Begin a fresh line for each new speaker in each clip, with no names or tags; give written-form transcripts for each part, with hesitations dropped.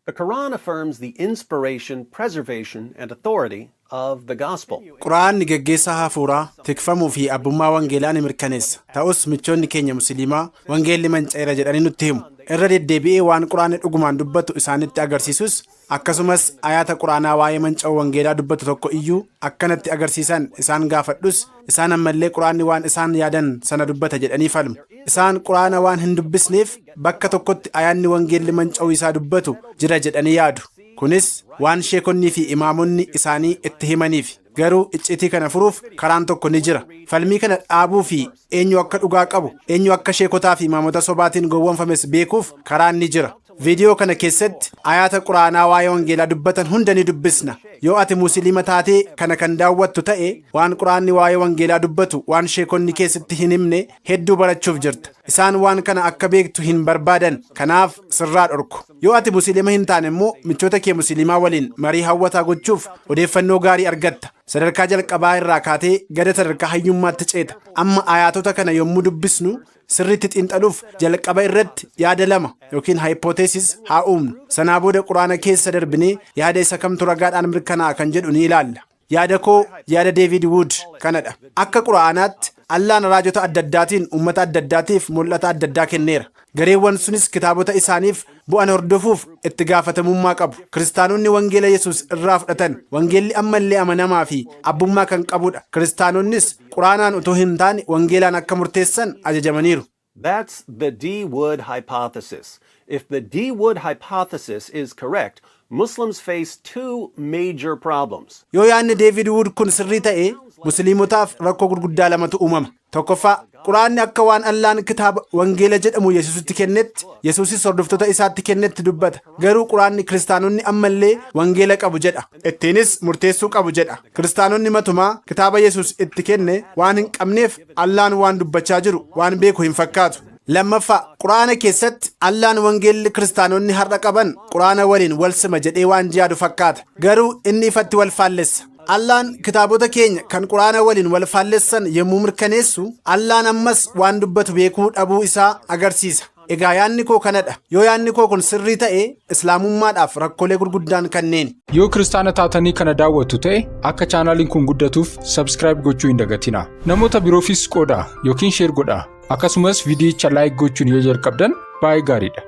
The Quran affirms the inspiration, preservation, and authority of the gospel.
Quraanni geggeessaa hafuuraa, tikfamuu fi abbummaa wangeelaa ni mirkaneessa. Ta'us michoonni keenya Musliimaa wangeelli manca'eera jedhanii nutti himu. Irra deddeebi'ee waan Quraanni dhugumaan dubbatu isaanitti agarsiisus, akkasumas ayaata Quraanaa waa'ee manca'uu wangeelaa dubbatu tokko iyyuu akkanatti agarsiisan isaan gaafadhus, isaan ammallee Quraanni waan isaan yaadan sana dubbata jedhanii falmu. Isaan Quraana waan hin dubbisneef bakka tokkotti ayaanni wangeelli manca'uu isaa dubbatu jira jedhanii yaadu. Kunis waan sheekonnii fi imaamonni isaanii itti himaniif. Garuu iccitii kana furuuf karaan tokko ni jira. Falmii kana dhaabuu fi eenyu akka dhugaa qabu, eenyu akka sheekotaa fi imaamota sobaatiin gowwoomfames beekuuf karaan ni jira. Viidiyoo kana keessatti ayaata Quraanaa waa'ee wangeelaa dubbatan hunda ni dubbisna. Yoo ati Musliima taatee kana kan daawwattu ta'e, waan Quraanni waa'ee wangeelaa dubbatu waan sheekonni keessatti hin himne hedduu barachuuf jirta. Isaan waan kana akka beektu hin barbaadan, kanaaf sirraa dhorku. Yoo ati Musliima hin taane immoo, michoota kee Musliimaa waliin marii hawwataa gochuuf odeeffannoo gaarii argatta. Sadarkaa jalqabaa irraa kaatee gara sadarkaa hayyummaatti ceeta. Amma ayaatota kana yommuu dubbisnu sirriitti xiinxaluuf jalqaba irratti yaada lama yookiin hypothesis haa uumnu. Sanaa booda Quraana keessa darbinee yaada isa kamtu ragaadhaan mirkanaa'a kan jedhu ni ilaalla. Yaada koo, yaada David Wood kanadha. Akka Quraanaatti Allaan raajota adda addaatiin uummata adda addaatiif mul'ata adda addaa kenneera. Gareewwan sunis kitaabota isaaniif bu'an hordofuuf itti gaafatamummaa qabu. Kiristaanonni wangeela Yesuus irraa fudhatan. Wangeelli ammallee amanamaa fi abbummaa kan qabudha. Kiristaanonnis Quraanaan utuu hin taane wangeelaan akka murteessan ajajamaniiru.
That's the D. Wood hypothesis. If the D. Wood hypothesis is correct, Muslims face two major problems.
Yoo yaadni David Wood kun sirrii ta'e, Musliimotaaf rakkoo gurguddaa lamatu uumama. Tokkoffaa, Quraanni akka waan Allaan kitaaba wangeela jedhamu Yesuusitti kennetti, Yesuusis hordoftoota isaatti kennetti dubbata. Garuu Quraanni kiristaanonni ammallee wangeela qabu jedha. Ittiinis murteessuu qabu jedha. Kiristaanonni matumaa kitaaba Yesuus itti kenne waan hin qabneef Allaan waan dubbachaa jiru waan beeku hin fakkaatu. Lammaffaa, Quraana keessatti Allaan wangeelli kiristaanonni har'a qaban Quraana waliin wal sima jedhee waan yaadu fakkaata. Garuu inni ifatti wal faallessa. Allaan kitaabota keenya kan Quraana waliin wal faallessan yommuu mirkaneessu, Allaan ammas waan dubbatu beekuu dhabuu isaa agarsiisa. Egaa yaadni koo kanadha. Yoo yaadni koo kun sirrii ta'e, Islaamummaadhaaf rakkoolee gurguddaan kanneen.
Yoo Kiristaana taatanii kana daawwattu ta'e, akka chaanaaliin kun guddatuuf subscribe gochuu hin dagatinaa. Namoota biroofis qoodaa yookiin share godhaa. Akkasumas viidiyicha like gochuun yoo jalqabdan baay'ee gaariidha.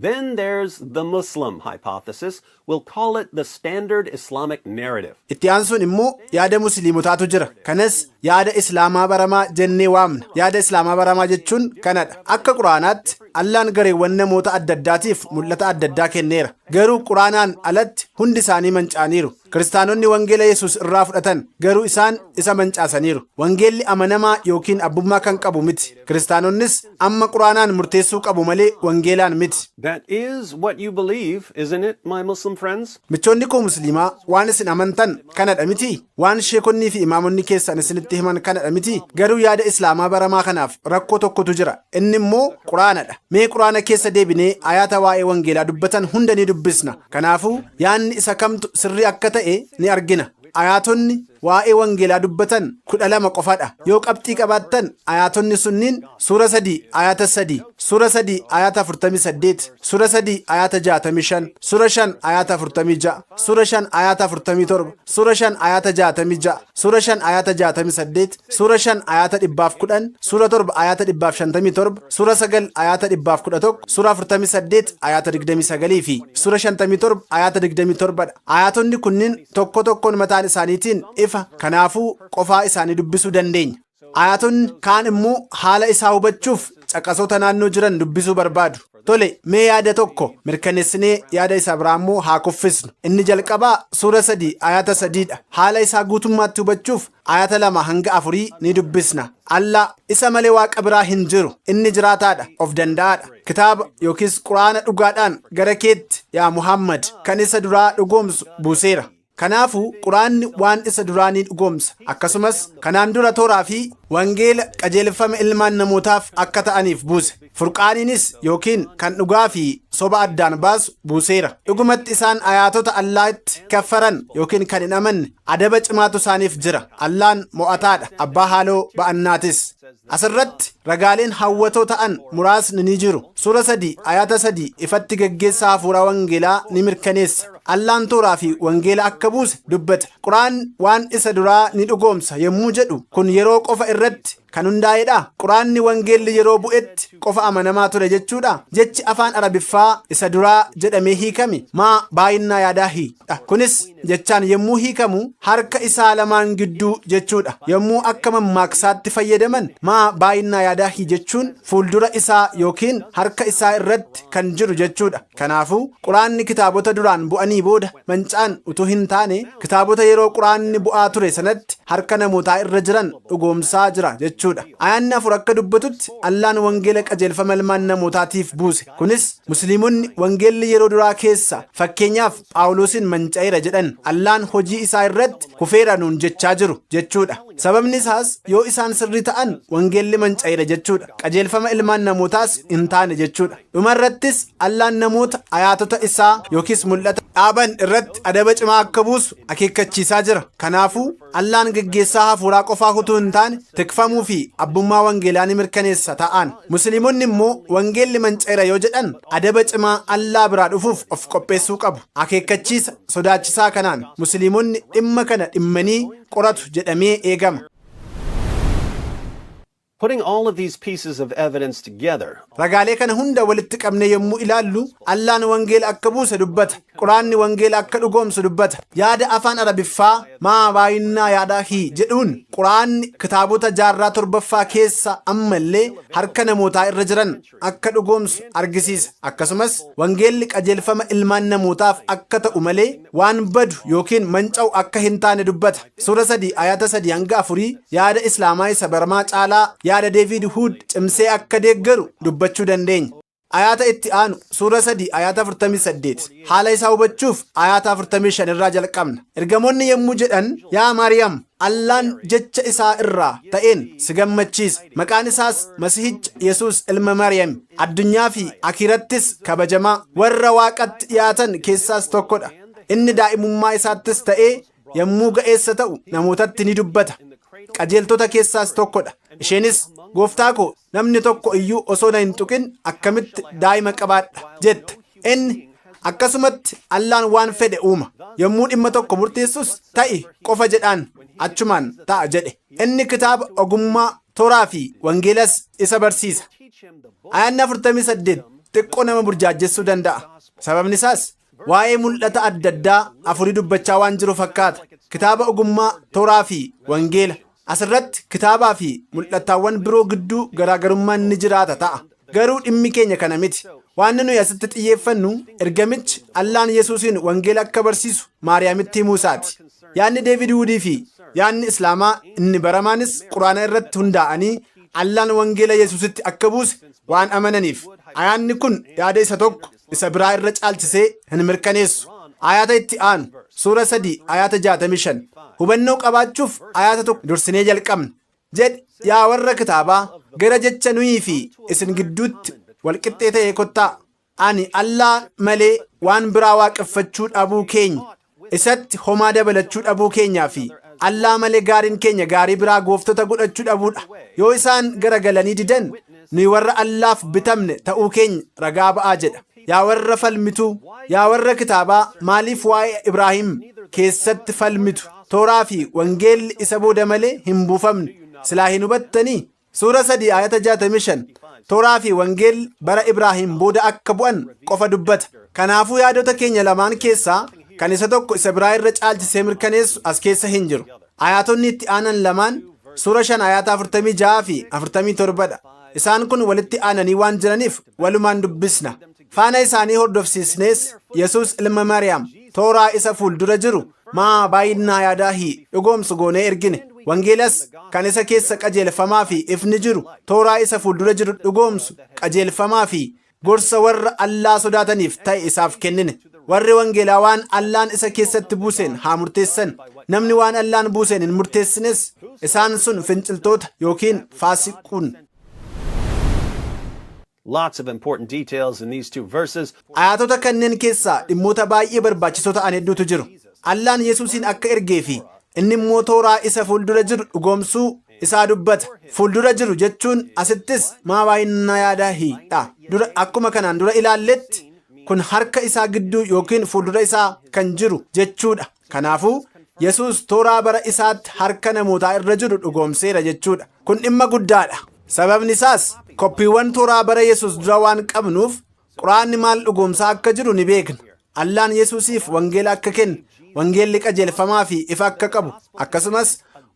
Then there's the Muslim hypothesis. We'll call it the standard Islamic narrative.
Itti aansuun immoo yaada Musliimotaatu jira. Kanas yaada Islaamaa baramaa jennee waamna. Yaada Islaamaa baramaa jechuun kanadha. Akka Quraanaatti Allaan gareewwan namoota adda addaatiif mul'ata adda addaa kenneera. Garuu Quraanaan alatti hundi isaanii manca'aniiru. Kiristaanonni wangeela Yesuus irraa fudhatan, garuu isaan isa mancaasaniiru. Wangeelli amanamaa yookiin abbummaa kan qabu miti. Kiristaanonnis amma Quraanaan murteessuu qabu malee wangeelaan miti.
That is what you believe, isn't it, my Muslim friends?
Michoonni koo Musliimaa, waan isin amantan kanadha miti? Waan sheekonnii fi imaamonni keessan isinitti himan kanadha miti? Garuu yaada Islaamaa baramaa kanaaf rakkoo tokkotu jira. Inni immoo Quraanadha. Mee Quraana keessa deebinee ayaata waa'ee wangeelaa dubbatan hunda ni dubbisna. Kanaafuu yaadni isa kamtu sirrii akka ta'e ni argina. Ayaatonni waa'ee wangeelaa dubbatan 12 qofadha. Yoo qabxii qabaattan, ayaatonni sunniin suura 3 ayaata 3, suura 3 ayaata 48, suura 3 ayaata 65, suura 5 ayaata 46, suura 5 ayaata 47, suura 5 ayaata 66, suura 5 ayaata 68, suura 5 ayaata 110, suura 7 ayaata 157, suura 9 ayaata 111, suura 48 ayaata 29 fi suura 57 ayaata 27 dha. Ayaatonni kunniin tokko tokkoon mataan isaaniitiin ifa, kanaafuu qofaa isaanii dubbisuu dandeenya. Ayaatonni kaan immoo haala isaa hubachuuf caqasoota naannoo jiran dubbisuu barbaadu. Tole, mee yaada tokko mirkaneessinee yaada isa biraa immoo haa kuffisnu. Inni jalqabaa suura 3 ayaata 3dha. Haala isaa guutummaatti hubachuuf ayaata 2 hanga 4 ni dubbisna. "Allaa isa malee waaqa biraa hin jiru. Inni jiraataadha, of danda'aadha. Kitaaba yookiis Quraana dhugaadhaan gara keetti, yaa Muhammad, kan isa duraa dhugoomsu buuseera." Kanaafuu Quraanni waan isa duraa ni dhugoomsa. Akkasumas kanaan dura Tooraa fi wangeela qajeelfama ilmaan namootaaf akka ta'aniif buuse. Furqaaniinis yookiin kan dhugaa fi soba addaan baasu buuseera. Dhugumatti isaan ayaatota Allaatti kaffaran yookiin kan hin amanne adaba cimaatu isaaniif jira. Allaan mo'ataadha, abbaa haaloo ba'annaatis. Asirratti ragaaleen hawwatoo ta'an muraasni ni jiru. Suura 3 ayata 3 ifatti geggeessaa hafuuraa wangeelaa ni mirkaneessa. Allaan Tooraa fi wangeela akka buuse dubbata. Quraan waan isa duraa ni dhugoomsa yommuu jedhu, kun yeroo qofa irratti kan hundaa'edha. Quraanni wangeelli yeroo bu'etti qofa amanamaa ture jechuudha. Jechi afaan Arabiffaa isa duraa jedhamee hiikame maa baay'innaa yaadaahi dha. Kunis jechaan yommuu hiikamu harka isaa lamaan gidduu jechuudha. Yommuu akka mammaaksaatti fayyadaman maa baay'innaa yaadaahi jechuun fuuldura isaa yookiin harka isaa irratti kan jiru jechuudha. Kanaafuu Quraanni kitaabota duraan bu'anii booda manca'an utuu hin taane, kitaabota yeroo Quraanni bu'aa ture sanatti harka namootaa irra jiran dhugoomsaa jira jechuudha. Ayaanni 4 akka dubbatutti Allaan wangeela qajeelfama ilmaan namootaatiif buuse. Kunis Musliimonni wangeelli yeroo duraa keessa, fakkeenyaaf Phaawulosiin, manca'eera jedhan Allaan hojii isaa irratti kufeera nuun jechaa jiru jechuudha. Sababni isaas yoo isaan sirrii ta'an wangeelli manca'eera jechuudha. Qajeelfama ilmaan namootaas hin taane jechuudha. Dhuma irrattis Allaan namoota ayaatota isaa yookiis mul'ata dhaaban irratti adaba cimaa akka buusu akeekkachiisaa jira. Kanaafuu Allaan geggeessaa hafuuraa qofaa utuu hin taane tikfamuu fi abbummaa wangeelaa ni mirkaneessa ta'aan. Musliimonni immoo wangeelli manca'eera yoo jedhan adaba cimaa Allaa biraa dhufuuf of qopheessuu qabu. Akeekkachiisa sodaachisaa kanaan Musliimonni dhimma kana dhimmanii qoratu jedhamee eegama.
Putting all of these pieces of evidence together,
Ragaalee kana hunda walitti qabnee yommuu ilaallu, Allaan wangeela akka buuse dubbata. Quraanni wangeela akka dhugoomsu dubbata. Yaada afaan Arabiffaa maa baayinnaa yaadaahi jedhuun Quraanni kitaabota jaarraa 7ffaa keessa ammallee harka namootaa irra jiran akka dhugoomsu argisiisa. Akkasumas wangeelli qajeelfama ilmaan namootaaf akka ta'u malee waan badu yookiin manca'u akka hin taane dubbata. Suura 3 ayata 3 hanga 4 yaada Islaamaa isa baramaa caalaa yaada Deevid Huud cimsee akka deeggaru dubbachuu dandeenya. Ayaata itti aanu suura 3 ayata 48 haala isaa hubachuuf ayata 45 irraa jalqabna. Ergamoonni yommuu jedhan, yaa Maariyaam, Allaan jecha isaa irraa ta'een si gammachiisa. Maqaan isaas Masihicha Yesuus ilma Maariyaam. Addunyaa fi akiirattis kabajamaa warra Waaqatti dhiyaatan keessaas tokkodha. Inni daa'imummaa isaattis ta'ee yommuu ga'eessa ta'u namootatti ni dubbata. Qajeeltota keessaas tokkodha. Isheenis, gooftaa koo, namni tokko iyyuu osoo na hin tuqin akkamitti daa'ima qabaadha jette. Inni akkasumatti Allaan waan fedhe uuma. Yommuu dhimma tokko murteessus ta'i qofa jedhaan, achumaan ta'a jedhe. Inni kitaaba ogummaa, Tooraa fi wangeelas isa barsiisa. Ayaanni 48 xiqqoo nama burjaajessuu danda'a. Sababni isaas waa'ee mul'ata adda addaa afurii dubbachaa waan jiru fakkaata. Kitaaba ogummaa, Tooraa fi wangeela. Asirratti kitaabaa fi mul'ataawwan biroo gidduu garaagarummaan ni jiraata ta'a. Garuu dhimmi keenya kana miti. Waan nuyi asitti xiyyeeffannu ergamichi Allaan Yesuusiin wangeela akka barsiisu Maariyaamitti himuu isaati. Yaadni Deevid Wuudii fi yaadni Islaamaa inni baramaanis Quraana irratti hundaa'anii Allaan wangeela Yesuusitti akka buuse waan amananiif, ayaanni kun yaada isa tokko isa biraa irra caalchisee hin mirkaneessu. Ayaata itti aanu suura 3 ayaata 65 hubannoo qabaachuuf ayaata tokko dursinee jalqabna. Jedhi, yaa warra kitaabaa, gara jecha nuyii fi isin gidduutti walqixxee ta'ee kottaa. Ani Allaa malee waan biraa waaqeffachuu dhabuu keenya, isatti homaa dabalachuu dhabuu keenyaa fi Allaa malee gaariin keenya gaarii biraa gooftota godhachuu dhabuudha. Yoo isaan garagalanii didan, nuyi warra Allaaf bitamne ta'uu keenya ragaa ba'aa jedha. Yaa warra falmituu, yaa warra kitaabaa, maaliif waa'ee Ibraahim keessatti falmitu? Tooraa fi wangeelli isa booda malee hin buufamne. Silaa hin hubattanii? Suura 3 ayata 65 Tooraa fi wangeelli bara Ibraahim booda akka bu'an qofa dubbata. Kanaafuu yaadota keenya lamaan keessaa kan isa tokko isa biraa irra caalchisee mirkaneessu as keessa hin jiru. Ayaatonni itti aanan lamaan suura 5 ayata 46 fi 47 dha. Isaan kun walitti aananii waan jiraniif walumaan dubbisna. Faana isaanii hordofsiisnees Yesuus ilma Maariyaam Tooraa isa fuuldura jiru maa baayinnaa yaadaahi dhugoomsu goonee ergine. Wangeelas kan isa keessa qajeelfamaa fi ifni jiru Tooraa isa fuuldura jiru dhugoomsu qajeelfamaa fi gorsa warra Allaa sodaataniif ta'e isaaf kennine. Warri wangeelaa waan Allaan isa keessatti buuseen haa murteessan. Namni waan Allaan buuseen hin murteessines isaan sun finciltoota yookiin faasiquun.
Lots of important details in these two verses.
Ayaatota kanneen keessaa dhimmoota baay'ee barbaachisoo ta'an hedduutu jiru. Allaan Yesuusiin akka ergee fi inni immoo tooraa isa fuuldura jiru dhugoomsuu isaa dubbata. Fuuldura jiru jechuun asittis ما بين يديه dha. Dura akkuma kanaan dura ilaalletti, kun harka isaa gidduu yookiin fuuldura isaa kan jiru jechuudha. Kanaafuu Yesuus tooraa bara isaatti harka namootaa irra jiru dhugoomseera jechuudha. Kun dhimma guddaadha. Sababni isaas koppiiwwan tooraa bara Yesuus dura waan qabnuuf, Quraanni maal dhugoomsaa akka jiru ni beekna. Allaan Yesuusiif wangeela akka kenne, wangeelli qajeelfamaa fi ifa akka qabu, akkasumas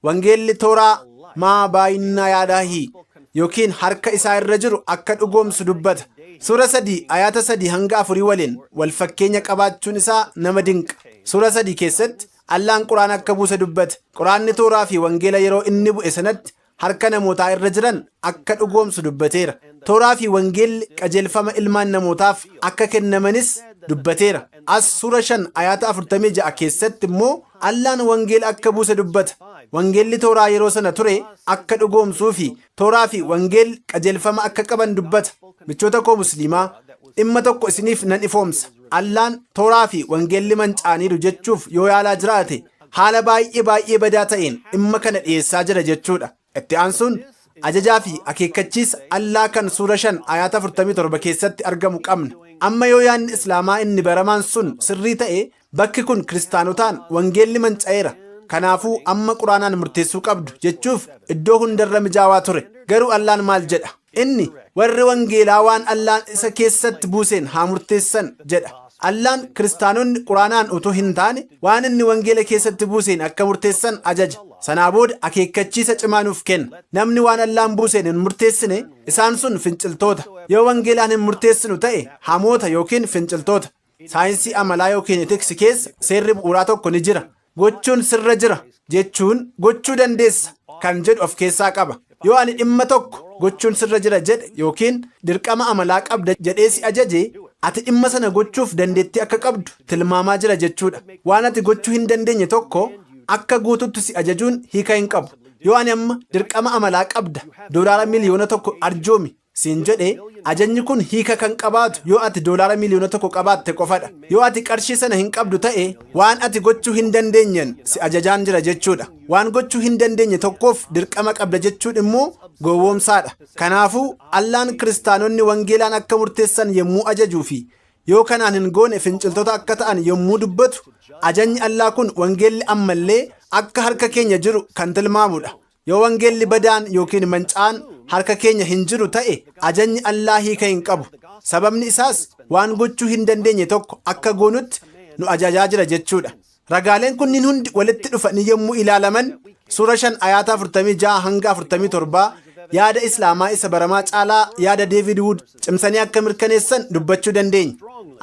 wangeelli tooraa ما بين يديه yookiin harka isaa irra jiru akka dhugoomsu dubbata. Suura 3 ayaata 3 hanga 4 waliin wal fakkeenya qabaachuun isaa nama dinqa. Suura 3 keessatti Allaan Quraan akka buuse dubbate. Quraanni tooraa fi wangeela yeroo inni bu'e sanatti harka namootaa irra jiran akka dhugoomsu dubbateera. Tooraa fi wangeelli qajeelfama ilmaan namootaaf akka kennamanis dubbateera. As suura 5 ayaata 46 keessatti immoo Allaan wangeela akka buuse dubbata. Wangeelli tooraa yeroo sana ture akka dhugoomsuu fi tooraa fi wangeelli qajeelfama akka qaban dubbata. Michoota koo Musliimaa, dhimma tokko isiniif nan ifoomsa. Allaan tooraa fi wangeelli manca'aniiru jechuuf yoo yaalaa jiraate, haala baay'ee baay'ee badaa ta'een dhimma kana dhiyeessaa jira jechuudha. Itti aansuun ajajaa fi akeekkachiisa Allaa kan suura 5 ayaata 47 keessatti argamu qabna. Amma yoo yaadni Islaamaa inni baramaan sun sirrii ta'e, bakki kun kiristaanotaan wangeelli manca'eera, kanaafuu amma Quraanaan murteessuu qabdu jechuuf iddoo hundarra mijaawaa ture. Garuu Allaan maal jedha? Inni warri wangeelaa waan Allaan isa keessatti buuseen haa murteessan jedha. Allaan kiristaanonni Quraanaan utuu hin taane waan inni wangeela keessatti buuseen akka murteessan ajaja. Sanaa booda akeekkachiisa cimaa nuuf kenna. Namni waan Allaan buuseen hin murteessine, isaan sun finciltoota. Yoo wangeelaan hin murteessinu ta'e, hamoota yookiin finciltoota. Saayinsii amalaa yookiin ethics keessa seerri bu'uuraa tokko ni jira. Gochuun sirra jira jechuun gochuu dandeessa kan jedhu of keessaa qaba. Yoo ani dhimma tokko gochuun sirra jira jedhe yookiin dirqama amalaa qabda jedhee si ajaje, ati dhimma sana gochuuf dandeettii akka qabdu tilmaamaa jira jechuudha. Waan ati gochuu hin dandeenye tokko akka guututti si ajajuun hiika hin qabu. Yoo ani amma dirqama amalaa qabda, $1 miliyoona arjoomi siin jedhe, ajajni kun hiika kan qabaatu yoo ati $1 miliyoona qabaatte qofadha. Yoo ati qarshii sana hin qabdu ta'e, waan ati gochuu hin dandeenyeen si ajajaan jira jechuudha. Waan gochuu hin dandeenye tokkoof dirqama qabda jechuun immoo gowwoomsaadha. Kanaafuu Allaan kiristaanonni wangeelaan akka murteessan yommuu ajajuu fi yoo kanaan hin goone finciltoota akka ta'an yommuu dubbatu, ajajni Allaa kun wangeelli ammallee akka harka keenya jiru kan tilmaamudha. Yoo wangeelli badaan yookiin manca'aan harka keenya hin jiru ta'e, ajajni Allaa hiika hin qabu. Sababni isaas waan gochuu hin dandeenye tokko akka goonutti nu ajajaa jira jechuudha. Ragaaleen kunniin hundi walitti dhufanii yommuu ilaalaman, suura 5 ayaata 46 hanga 47 yaada Islaamaa isa baramaa caalaa yaada David Wood cimsanii akka mirkaneessan dubbachuu dandeenya.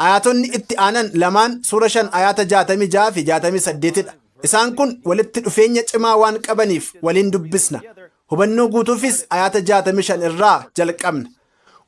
Ayaatonni itti aanan lamaan suura 5 ayaata 66 fi 68 dha. Isaan kun walitti dhufeenya cimaa waan qabaniif waliin dubbisna. Hubannoo guutuufis ayaata 65 irraa jalqabna.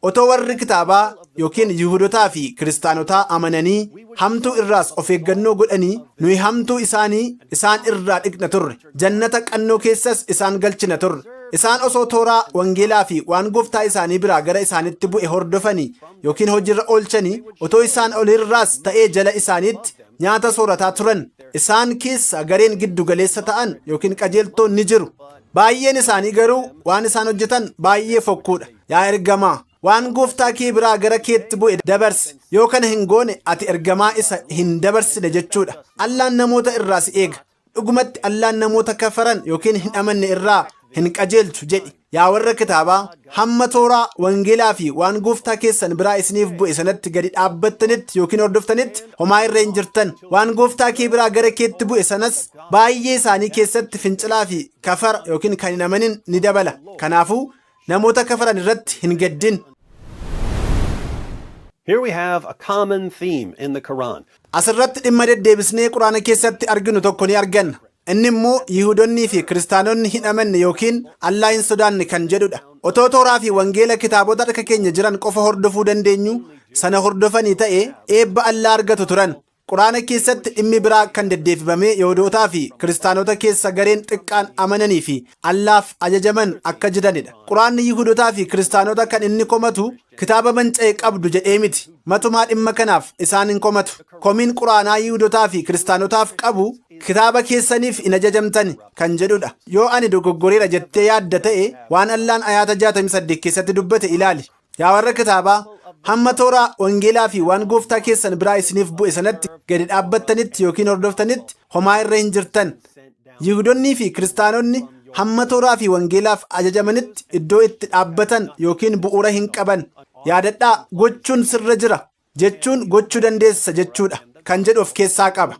Otoo warri kitaabaa yookiin Yihudotaa fi kiristaanotaa amananii hamtuu irraas of eeggannoo godhanii, nuyi hamtuu isaanii isaan irraa dhiqna turre, jannata qannoo keessas isaan galchina turre. Isaan osoo tooraa, wangeelaa fi waan Gooftaa isaanii biraa gara isaanitti bu'e hordofanii yookiin hojiirra oolchanii, otoo isaan olirraas ta'ee jala isaaniitti nyaata soorataa turan, isaan keessa gareen giddu galeessa ta'an yookiin qajeeltoon ni jiru. Baay'een isaanii garuu waan isaan hojjetan baay'ee fokkuudha. Yaa ergamaa, waan Gooftaa kee biraa gara keetti bu'e dabarsi. Yoo kana hin goone, ati ergamaa isa hin dabarsine jechuudha. Allaan namoota irraa si eega. Dhugumatti Allaan namoota kafaran yookiin hin amanne irraa hin qajeelchu jedhi. Yaa warra kitaabaa, hamma tooraa, wangeelaa fi waan Gooftaa keessan biraa isiniif bu'e sanatti gadi dhaabbattanitti yookiin hordoftanitti homaa irra hin jirtan. Waan Gooftaa kee biraa gara keetti bu'e sanas baay'ee isaanii keessatti fincilaa fi kafara yookiin kan hin amanin ni dabala. Kanaafuu namoota kafaran irratti hin gaddin.
Here we have a common theme in the Quran.
Asirratti dhimma deddeebisnee Quraana keessatti arginu tokko ni arganna. Inni immoo Yihudonnii fi kiristaanonni hin amanne yookiin Allaa hin sodaanne kan jedhudha. Otoo tooraa fi wangeela kitaabota harka keenya jiran qofa hordofuu dandeenyu sana hordofanii ta'e, eebba Allaa argatu turan. Quraana keessatti dhimmi biraa kan deddeebifamee Yihudootaa fi Kiristaanota keessa gareen xiqqaan amananii fi Allaaf ajajaman akka jiranidha. Quraanni Yihudootaa fi Kiristaanota kan inni komatu kitaaba manca'e qabdu jedhee miti. Matumaa dhimma kanaaf isaan hin komatu. Komiin Quraanaa Yihudootaa fi Kiristaanotaaf qabu kitaaba keessaniif hin ajajamtani kan jedhudha. Yoo ani dogoggoreera jettee yaadda ta'e, waan Allaan ayaata 68 keessatti dubbate ilaali. Yaa warra kitaabaa, hamma Tooraa, wangeelaa fi waan gooftaa keessan biraa isiniif bu'e sanatti gadi dhaabbattanitti yookiin hordoftanitti homaa irra hin jirtan. Yihudonnii fi Kiristaanonni hamma Tooraa fi wangeelaaf ajajamanitti iddoo itti dhaabbatan yookiin bu'uura hin qaban. Yaadadhaa, gochuun sirra jira jechuun gochuu dandeessa jechuudha kan jedhu of keessaa qaba.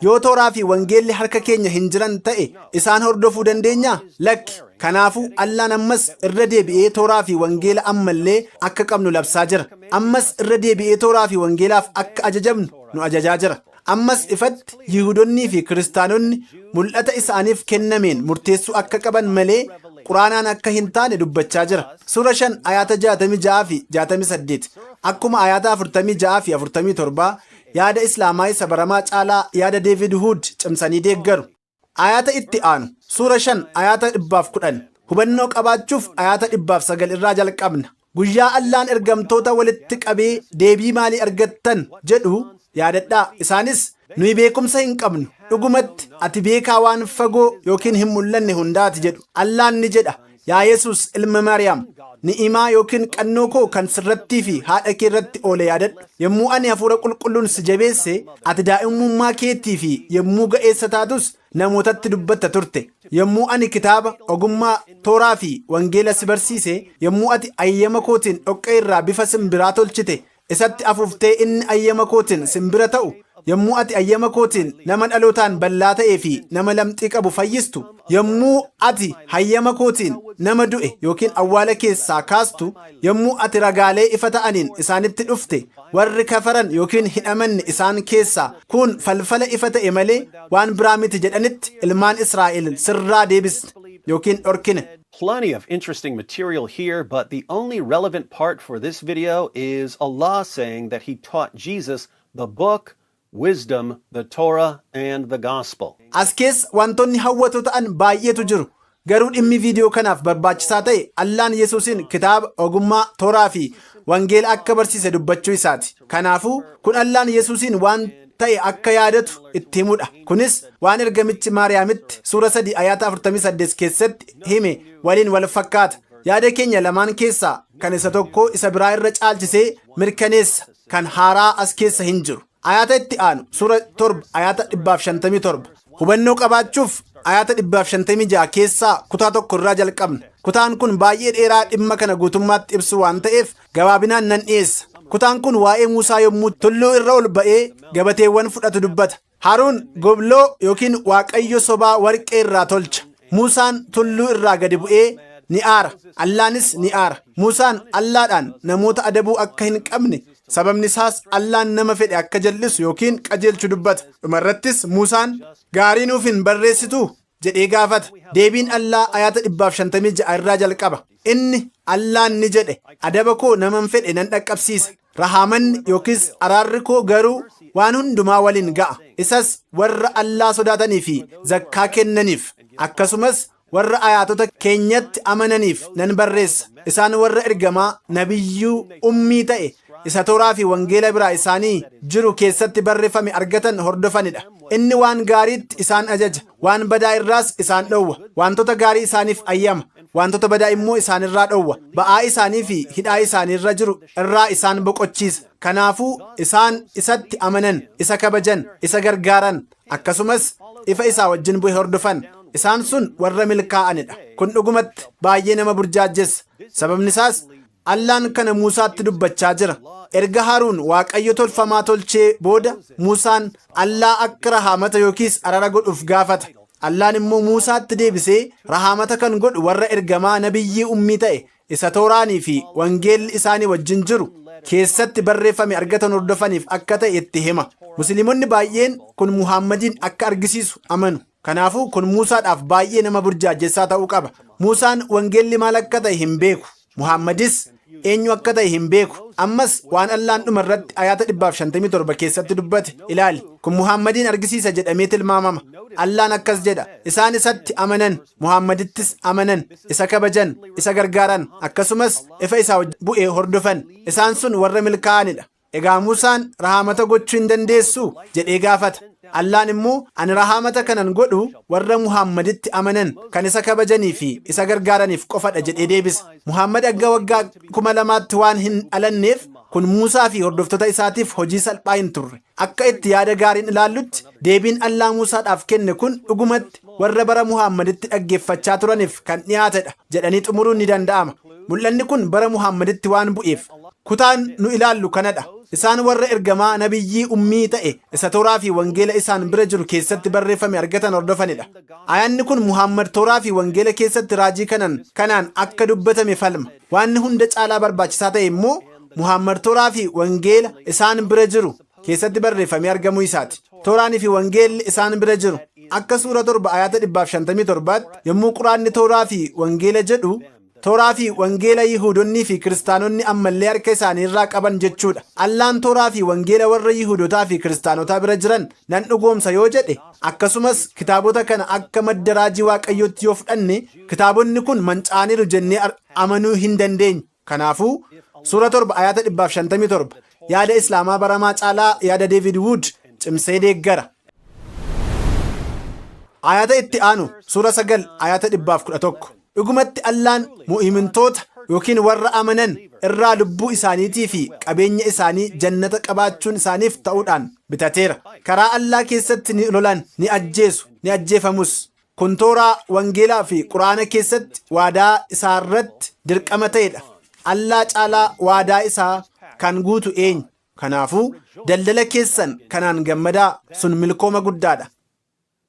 Yoo Tooraa fi wangeelli harka keenya hin jiran ta'e, isaan hordofuu dandeenyaa? Lakki. Kanaafuu Allaan ammas irra deebi'ee Tooraa fi wangeela ammallee akka qabnu labsaa jira. Ammas irra deebi'ee Tooraa fi wangeelaaf akka ajajamnu nu ajajaa jira. Ammas ifatti Yihudonnii fi Kiristaanonni mul'ata isaaniif kennameen murteessuu akka qaban malee Quraanaan akka hin taane dubbachaa jira. Suura 5 ayaata 66 fi 68 akkuma ayaata 46 fi 47 yaada Islaamaa isa baramaa caalaa yaada David Wood cimsanii deeggaru. Ayaata itti aanu, suura 5 ayaata 110 hubannoo qabaachuuf ayaata 109 irraa jalqabna. Guyyaa Allaan ergamtoota walitti qabee deebii maalii argattan jedhu yaadadhaa. Isaanis, nuyi beekumsa hin qabnu, dhugumatti ati beekaa waan fagoo yookiin hin mul'anne hundaati jedhu. Allaan ni jedha, yaa Yesuus ilma Maariyaam, ni'imaa yookiin qannoo koo kan sirrattii fi haadha kee irratti oole yaadadhu. Yommuu ani hafuura qulqulluun si jabeesse, ati daa'imummaa keetii fi yommuu ga'eessa taatus namootatti dubbatta turte. Yommuu ani kitaaba, ogummaa, Tooraa fi wangeela si barsiise, yommuu ati ayyama kootiin dhoqqee irraa bifa simbiraa tolchite, isatti afuuftee inni ayyama kootiin simbira ta'u, yommuu ati ayyama kootiin nama dhalootaan ballaa ta'ee fi nama lamxii qabu fayyistu, yommuu ati hayyama kootiin nama du'e yookiin awwaala keessaa kaastu, yommuu ati ragaalee ifa ta'aniin isaanitti dhufte, warri kafaran yookiin hin amanne isaan keessaa kun falfala ifa ta'e malee waan biraa miti jedhanitti ilmaan Israa'el sirraa deebisne yookiin dhorkine.
Plenty of interesting material here, but the only relevant part for this video is Allah saying that He taught Jesus the book, wisdom, the Torah, and the gospel.
As keessa wantoonni hawwatoo ta'an baay'eetu jiru. Garuu dhimmi viidiyoo kanaaf barbaachisaa ta'e Allaan Yesuusin kitaaba, ogummaa, Tooraa fi wangeela akka barsiise dubbachuu isaati. Kanaafuu kun Allaan Yesuusin waan ta'e akka yaadatu itti himudha. Kunis waan ergamichi Maariyaamitti suura 3 ayaata 48 keessatti hime waliin wal fakkaata. Yaada keenya lamaan keessaa kan isa tokko isa biraa irra caalchisee mirkaneessa, kan haaraa as keessa hin jiru. Ayaata itti aanu, suura 7 ayaata 157 hubannoo qabaachuuf ayaata 156 keessaa kutaa tokko irraa jalqabna. Kutaan kun baay'ee dheeraa dhimma kana guutummaatti ibsu waan ta'eef gabaabinaan nan dhiyeessa. Kutaan kun waa'ee Muusaa yommuu tulluu irra ol ba'ee gabateewwan fudhatu dubbata. Haruun gobloo yookiin waaqayyo sobaa warqee irraa tolcha. Muusaan tulluu irraa gadi bu'ee ni aara. Allaanis ni aara. Muusaan Allaadhaan namoota adabuu akka hin qabne, sababni isaas Allaan nama fedhe akka jal'isu yookiin qajeelchu dubbata. Dhumarrattis Muusaan gaarii nuuf hin barreessituu jedhee gaafata. Deebiin Allaa ayaata 156 irraa jalqaba. Inni Allaan ni jedhe, adaba koo naman fedhe nan dhaqqabsiisa. Rahaamanni yookiis araarri koo garuu waan hundumaa waliin ga'a. Isas warra Allaa sodaatanii fi zakkaa kennaniif, akkasumas warra ayaatota keenyatti amananiif nan barreessa. Isaan warra ergamaa nabiyyuu ummii ta'e isa Tooraa fi wangeela biraa isaanii jiru keessatti barreeffame argatan hordofanidha. Inni waan gaariitti isaan ajaja, waan badaa irraas isaan dhowwa, wantoota gaarii isaaniif ayyama, wantoota badaa immoo isaanirraa dhowwa, ba'aa isaanii fi hidhaa isaaniirra jiru irraa isaan boqochiisa. Kanaafuu isaan isatti amanan, isa kabajan, isa gargaaran, akkasumas ifa isaa wajjin bu'e hordofan. Isaan sun warra milkaa'anidha. Kun dhugumatti baay'ee nama burjaajjessa. Sababni isaas Allaan kana Muusaatti dubbachaa jira. Erga Haruun waaqayyo tolfamaa tolchee booda Muusaan Allaa akka rahaamata yookiis arara godhuuf gaafata. Allaan immoo Muusaatti deebisee rahaamata kan godhu warra ergamaa nabiyyii ummii ta'e isa Tooraanii fi wangeelli isaanii wajjin jiru keessatti barreeffame argatan hordofaniif akka ta'e itti hima. Musliimonni baay'een kun Muhammadiin akka argisiisu amanu. Kanaafuu kun Muusaadhaaf baay'ee nama burjaajjessaa ta'uu qaba. Muusaan wangeelli maal akka ta'e hin beeku. Muhammadis Eenyu akka ta'e hin beeku. Ammas waan Allaan dhuma irratti ayaata 157 keessatti dubbate ilaali. Kun Muhammadiin argisiisa jedhamee tilmaamama. Allaan akkas jedha: Isaan isatti amanan, Muhammadittis amanan, isa kabajan, isa gargaaran, akkasumas ifa isaa bu'ee hordofan. Isaan sun warra milkaa'anidha. Egaa Muusaan rahaamata gochuu hin dandeessuu jedhee gaafata. Allaan immoo, ani rahaamata kanan godhu warra Muhammaditti amanan, kan isa kabajanii fi isa gargaaraniif qofadha jedhee deebisa. Muhammad hanga waggaa 2000tti waan hin dhalanneef, kun Muusaa fi hordoftoota isaatiif hojii salphaa hin turre. Akka itti yaada gaariin ilaallutti, deebiin Allaa Muusaadhaaf kenne kun dhugumatti warra bara Muhammaditti dhaggeeffachaa turaniif kan dhiyaatedha jedhanii xumuruun ni danda'ama. Mul'anni kun bara Muhammaditti waan bu'eef, kutaan nu ilaallu kanadha. Isaan warra ergamaa nabiyyii ummii ta'e isa Tooraa fi Wangeela isaan bira jiru keessatti barreeffame argatan hordofanidha. Ayaanni kun Muhammad Tooraa fi Wangeela keessatti raajii kanaan akka dubbatame falma. Waanni hunda caalaa barbaachisaa ta'e immoo Muhammad Tooraa fi Wangeela isaan bira jiru keessatti barreeffamee argamuu isaati. Tooraanii fi Wangeelli isaan bira jiru. Akka suura 7 ayaata 157tti, yommuu Quraanni Tooraa fi Wangeela jedhu, Tooraa fi Wangeela Yihuudonnii fi Kiristaanonni ammallee harka isaanii irraa qaban jechuudha. Allaan Tooraa fi Wangeela warra Yihuudotaa fi Kiristaanotaa bira jiran nan dhugoomsa yoo jedhe, akkasumas kitaabota kana akka madda raajii Waaqayyootti yoo fudhanne, kitaabonni kun manca'aniiru jennee amanuu hin dandeenyu. Kanaafuu suura 7 ayaata 157 yaada Islaamaa baramaa caalaa yaada David Wood cimsee deeggara. Ayaata itti aanu, suura 9 ayaata 111. Dhugumatti Allaan mu'imintoota yookiin warra amanan irraa lubbuu isaaniitii fi qabeenya isaanii jannata qabaachuun isaaniif ta'uudhaan bitateera. Karaa Allaa keessatti ni lolan, ni ajjeesu, ni ajjeefamus. Kun Tooraa, Wangeelaa fi Quraana keessatti waadaa isaarratti dirqama ta'edha. Allaa caalaa waadaa isaa kan guutu eenyu? Kanaafuu daldala keessan kanaan gammadaa, sun milkooma guddaadha.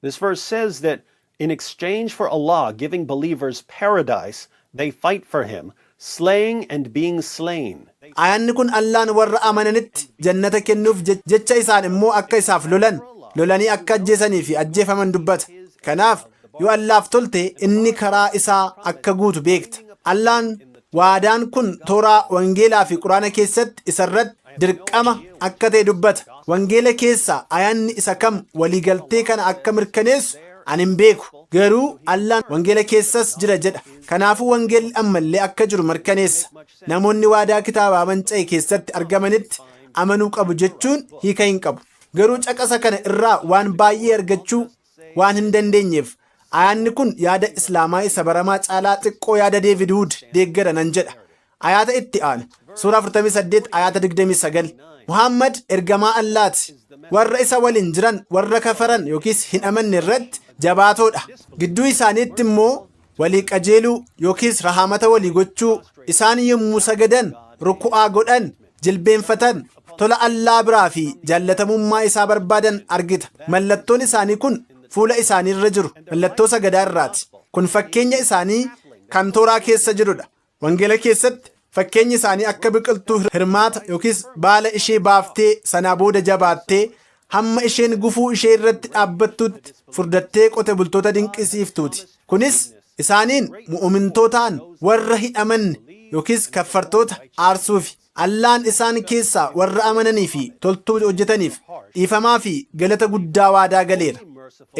This verse says that in exchange for Allah giving believers paradise, they fight for Him, slaying and being slain.
Ayaanni kun Allaan warra amananitti jannata kennuuf jecha isaan immoo akka isaaf lolan, lolanii akka ajjeesanii fi ajjeefaman dubbata. Kanaaf yoo Allaaf tolte, inni karaa isaa akka guutu beekta. Allaan waadaan kun Tooraa, Wangeelaa fi Quraana keessatti isarratti dirqama akka ta'e dubbata. Wangeela keessaa ayaanni isa kam waliigaltee kana akka mirkaneessu ani hin beeku. Garuu Allaan Wangeela keessas jira jedha. Kanaafuu Wangeelli ammallee akka jiru mirkaneessa. Namoonni waadaa kitaabaa manca'e keessatti argamanitti amanuu qabu jechuun hiika hin qabu. Garuu caqasa kana irraa waan baay'ee argachuu waan hin dandeenyeef, ayaanni kun yaada Islaamaa isa baramaa caalaa xiqqoo yaada David Wood deeggara nan jedha. Ayaata itti aanu, suura 48 ayaata 29. Muhammad ergamaa Allaati. Warra isa waliin jiran warra kafaran yookiis hin amanne irratti jabaatoodha. Gidduu isaaniitti immoo walii qajeeluu yookiis rahaamata walii gochuu, isaan yommuu sagadan, ruku'aa godhan, jilbeenfatan, tola Allaa biraa fi jaallatamummaa isaa barbaadan argita. Mallattoon isaanii kun fuula isaanii irra jiru mallattoo sagadaa irraati. Kun fakkeenya isaanii kan Tooraa keessa jirudha. Wangeela keessatti fakkeenyi isaanii akka biqiltuu hirmaata yookiis baala ishee baaftee, sanaa booda jabaattee, hamma isheen gufuu ishee irratti dhaabbattutti furdattee qote bultoota dinqisiiftuuti. Kunis isaaniin mu'umintootaan warra hin amanne yookiis kaffartoota aarsuufi. Allaan isaan keessaa warra amananii fi toltuu hojjetaniif dhiifamaa fi galata guddaa waadaa galeera.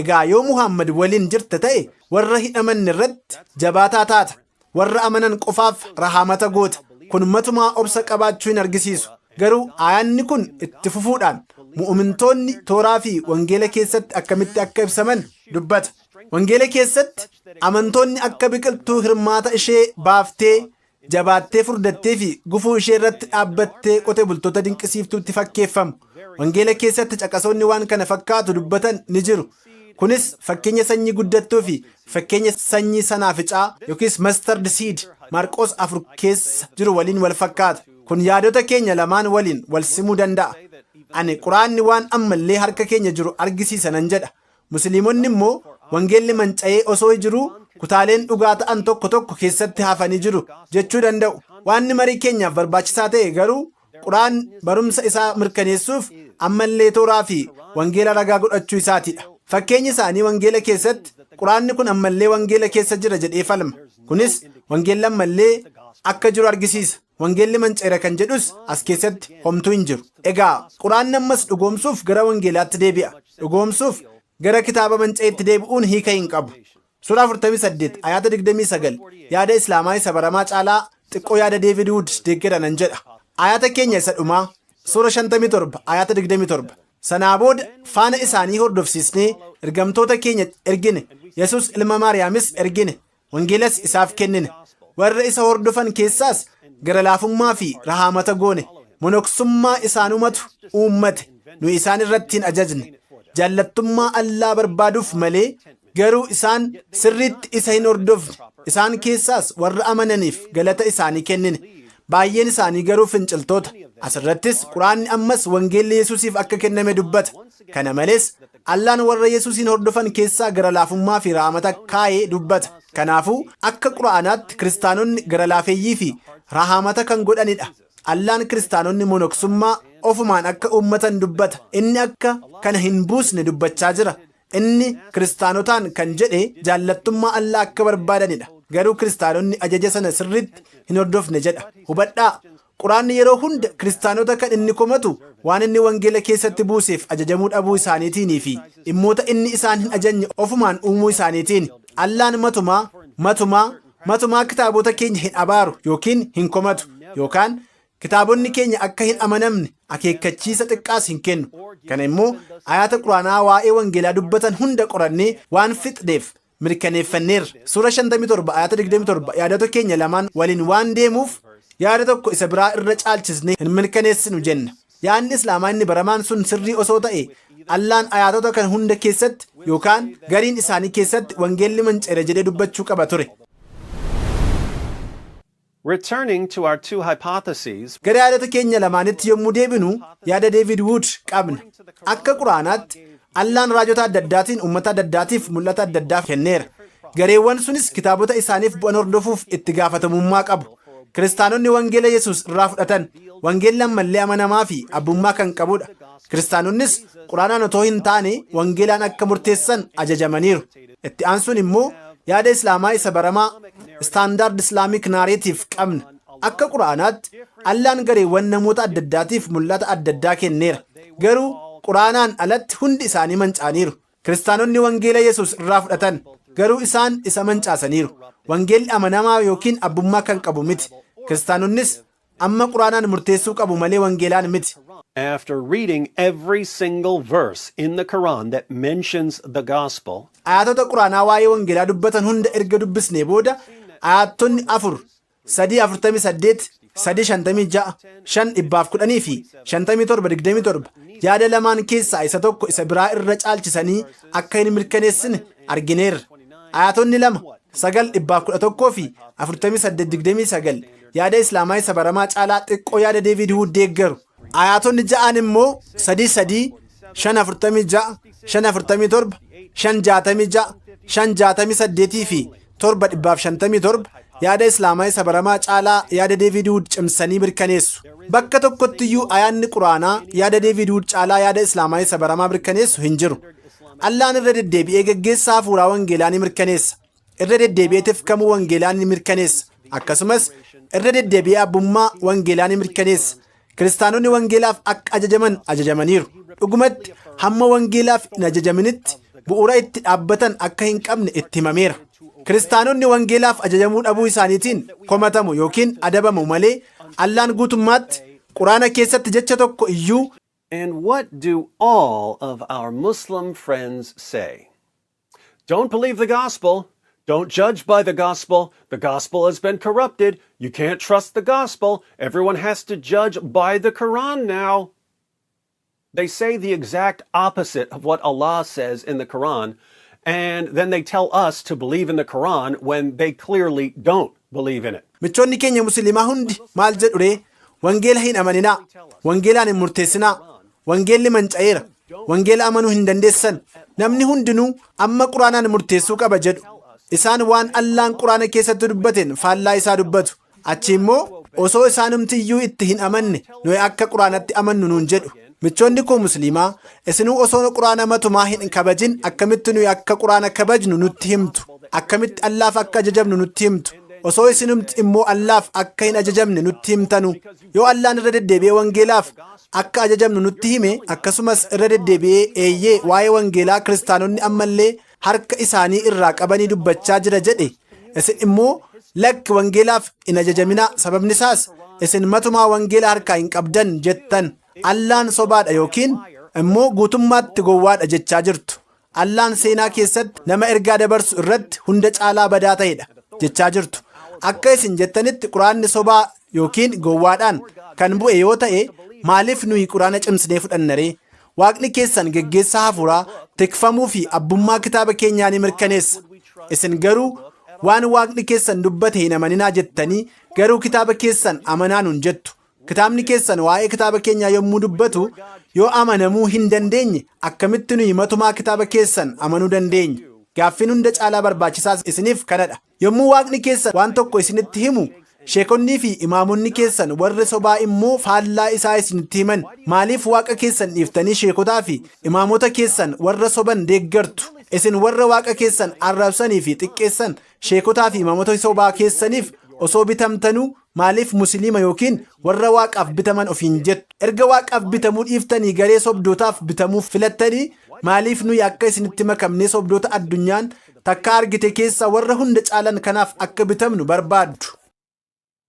Egaa yoo Muhammad waliin jirta ta'e, warra hin amanne irratti jabaataa taata. Warra amanan qofaaf rahaamata goota. Kun matumaa obsa qabaachuu hin argisiisu. Garuu aayaanni kun itti fufuudhaan mu'umintoonni Tooraa fi Wangeela keessatti akkamitti akka ibsaman dubbata. Wangeela keessatti amantoonni akka biqiltuu hirmaata ishee baaftee, jabaattee, furdattee fi gufuu ishee irratti dhaabbattee qote bultoota dinqisiiftuutti fakkeeffamu. Wangeela keessatti caqasoonni waan kana fakkaatu dubbatan ni jiru. Kunis fakkeenya sanyii guddattuu fi fakkeenya sanyii sanaaficaa yookiis mustard seed Maarqos 4 keessa jiru waliin wal fakkaata. Kun yaadota keenya lamaan waliin wal simuu danda'a. Ani Quraanni waan ammallee harka keenya jiru argisiisa nan jedha. Musliimonni immoo Wangeelli manca'ee osoo jiruu kutaaleen dhugaa ta'an tokko tokko keessatti hafanii jiru jechuu danda'u. Waanni marii keenyaaf barbaachisaa ta'e garuu Quraan barumsa isaa mirkaneessuuf ammallee Tooraa fi Wangeela ragaa godhachuu isaatidha. Fakkeenyi isaanii Wangeela keessatti, Quraanni kun ammallee Wangeela keessa jira jedhee falma. Kunis Wangeelli ammallee akka jiru argisiisa. Wangeelli manca'eera kan jedhus as keessatti homtuu hin jiru. Egaa Quraanni ammas dhugoomsuuf gara wangeelaatti deebi'a. Dhugoomsuuf gara kitaaba manca'eetti deebi'uun hiika hin qabu. Suuraa 48 ayaata 29 yaada Islaamaa isa baramaa caalaa xiqqoo yaada David Wood deeggera nan jedha. Ayaata keenya isa dhumaa, Suura 57 ayaata 27. Sanaa booda faana isaanii hordofsiisnee ergamtoota keenya ergine, Yesus ilma Maariyaamis ergine, wangeelas isaaf kennine. Warra isa hordofan keessaas gara laafummaa fi rahaamata goone. Monoksummaa isaanumatu uummate, nu isaan irratti hin ajajne. Jaallattummaa Allaa barbaaduuf malee, garuu isaan sirriitti isa hin hordofne. Isaan keessaas warra amananiif galata isaanii kennine. Baay'een isaanii garuu finciltoota. Asirrattis Quraanni ammas wangeelli Yesuusiif akka kenname dubbata. Kana malees Allaan warra Yesuusiin hordofan keessaa gara laafummaa fi rahamata kaa'ee dubbata. Kanaafuu akka Quraanaatti kiristaanonni gara laafeeyyii fi rahamata kan godhanidha. Allaan kiristaanonni monoksummaa ofumaan akka uummatan dubbata. Inni akka kana hin buusne dubbachaa jira. Inni kiristaanotaan kan jedhe jaallattummaa Allaa akka barbaadanidha. Garuu kiristaanonni ajaja sana sirriitti hin hordofne jedha. Hubadhaa, Quraanni yeroo hunda kiristaanota kan inni komatu waan inni wangeela keessatti buuseef ajajamuu dhabuu isaaniitiinii fi dhimmoota inni isaan hin ajajne ofumaan uumuu isaaniitiin. Allaan matumaa, matumaa, matumaa kitaabota keenya hin abaaru yookiin hin komatu, yookaan kitaabonni keenya akka hin amanamne akeekkachiisa xiqqaas hin kennu. Kana immoo ayaata Quraanaa waa'ee wangeelaa dubbatan hunda qorannee waan fixneef mirkaneeffanneerra. Suura 57 ayaata 27 yaadota keenya lamaan waliin waan deemuuf yaada tokko isa biraa irra caalchisnee hin mirkaneessinu jenna. Yaadni Islaamaa inni baramaan sun sirrii osoo ta'e, Allaan ayaatota kan hunda keessatti yookaan gariin isaanii keessatti wangeelli manca'eera jedhee dubbachuu qaba ture.
Returning to our two hypotheses,
Gara yaadota keenya lamaanitti yommuu deebinu, yaada David Wood qabna. Akka Quraanaatti Allaan raajota adda addaatiin uummata adda addaatiif mul'ata adda addaa kenneera. Gareewwan sunis kitaabota isaaniif bu'an hordofuuf itti gaafatamummaa qabu. Kiristaanonni wangeela Yesuus irraa fudhatan. Wangeelli ammallee amanamaa fi abbummaa kan qabudha. Kiristaanonnis Quraanaan otoo hin taane wangeelaan akka murteessan ajajamaniiru. Itti aansuun immoo yaada Islaamaa isa baramaa, Standard Islamic Narrative, qabna. Akka Quraanaatti Allaan gareewwan namoota adda addaatiif mul'ata adda addaa kenneera. Garuu Quraanaan alatti hundi isaanii manca'aniiru. Kiristaanonni wangeela Yesuus irraa fudhatan, garuu isaan isa mancaasaniiru. Wangeelli amanamaa yookiin abbummaa kan qabu miti. Kiristaanonnis amma Quraanaan murteessuu qabu malee wangeelaan miti.
After reading every single verse in the Quran that mentions the gospel,
Ayaatota Quraanaa waa'ee wangeelaa dubbatan hunda erga dubbisnee booda, ayaatonni 4, 3 48, 3 56, 5 110 fi 57 27 yaada lamaan keessaa isa tokko isa biraa irra caalchisanii akka hin mirkaneessine argineerra. Ayaatonni 2, 9 111 fi 48 29 yaada Islaamaa isa baramaa caalaa xiqqoo yaada David Wood deeggaru. Ayaatonni ja'aan immoo 3 3, 5 46, 5 47, 5 66, 5 68 fi 7 157 yaada Islaamaa isa baramaa caalaa yaada David Wood cimsanii mirkaneessu. Bakka tokkottiyyuu ayaanni Quraanaa yaada David Wood caalaa yaada Islaamaa isa baramaa mirkaneessu hin jiru. Allaan irra deddeebi'ee gaggeessaa hafuuraa wangeelaa ni mirkaneessa. Irra deddeebi'ee tifkamuu wangeelaa ni mirkaneessa. Akkasumas irra deddeebi'ee abbummaa wangeelaa ni mirkaneessa. Kiristaanonni wangeelaaf akka ajajaman ajajamaniiru. Dhugumatti hamma wangeelaaf hin ajajaminitti bu'uura itti dhaabbatan akka hin qabne itti himameera. Kiristaanonni wangeelaaf ajajamuu dhabuu isaaniitiin komatamu yookiin adabamu malee Allaan guutummaatti Quraana keessatti jecha tokko iyyuu
And what do all of our Muslim friends say? "Don't believe the gospel. Don't judge by the gospel. The gospel has been corrupted. You can't trust the gospel. Everyone has to judge by the Quran now." They say the exact opposite of what Allah says in the Quran, and then they tell us to believe in the Quran when they clearly don't believe in it.
Michoonni keenya Musliimaa hundi maal jedhu ree? "Wangeela hin amaninaa. Wangeelaan hin murteessinaa. Wangeelli manca'eera. Wangeela amanuu hin dandeessan. Namni hundinuu amma Quraanaan murteessuu qaba" jedhu. Isaan waan Allaan Quraana keessatti dubbateen faallaa isaa dubbatu. Achi immoo osoo isaanumti iyyuu itti hin amanne nuyi akka Quraanatti amannu nuun jedhu. Michoonni koo Musliimaa, isinuu osoo Quraana matumaa hin kabajin akkamitti nuyi akka Quraana kabajnu nutti himtu? Akkamitti Allaaf akka ajajamnu nutti himtu? Osoo isinumti immoo Allaaf akka hin ajajamne nutti himtanu. Yoo Allaan irra deddeebi'ee wangeelaaf akka ajajamnu nutti hime, akkasumas irra deddeebi'ee eeyyee, waa'ee wangeelaa kiristaanonni ammallee harka isaanii irraa qabanii dubbachaa jira jedhe, isin immoo lakki, wangeelaaf hin ajajaminaa, sababni isaas isin matumaa wangeela harkaa hin qabdan jettan, Allaan sobaadha yookiin immoo guutummaatti gowwaadha jechaa jirtu. Allaan seenaa keessatti nama ergaa dabarsu irratti hunda caalaa badaa ta'edha jechaa jirtu. Akka isin jettanitti Quraanni sobaa yookiin gowwaadhaan kan bu'e yoo ta'e, maaliif nuyi Quraana cimsinee fudhanna ree? Waaqni keessan geggeessaa hafuuraa, tikfamuu fi abbummaa kitaaba keenyaa ni mirkaneessa. Isin garuu waan Waaqni keessan dubbate hin amaninaa jettanii, garuu kitaaba keessan amanaa nun jettu. Kitaabni keessan waa'ee kitaaba keenyaa yommuu dubbatu yoo amanamuu hin dandeenye, akkamitti nuyi matumaa kitaaba keessan amanuu dandeenya? Gaaffiin hunda caalaa barbaachisaa isiniif kanadha. Yommuu Waaqni keessan waan tokko isinitti himu, sheekonnii fi imaamonni keessan warri sobaa immoo faallaa isaa isinitti himan, maaliif Waaqa keessan dhiiftanii sheekotaa fi imaamota keessan warra soban deeggartu? Isin warra Waaqa keessan arrabsanii fi xiqqeessan, sheekotaa fi imaamota sobaa keessaniif osoo bitamtanuu, maaliif Musliima yookiin warra Waaqaaf bitaman ofiin jettu? Erga Waaqaaf bitamuu dhiiftanii garee sobdootaaf bitamuuf filattanii, maaliif nuyi akka isinitti makamnee sobdoota addunyaan takka argite keessaa warra hunda caalan kanaaf akka bitamnu barbaaddu?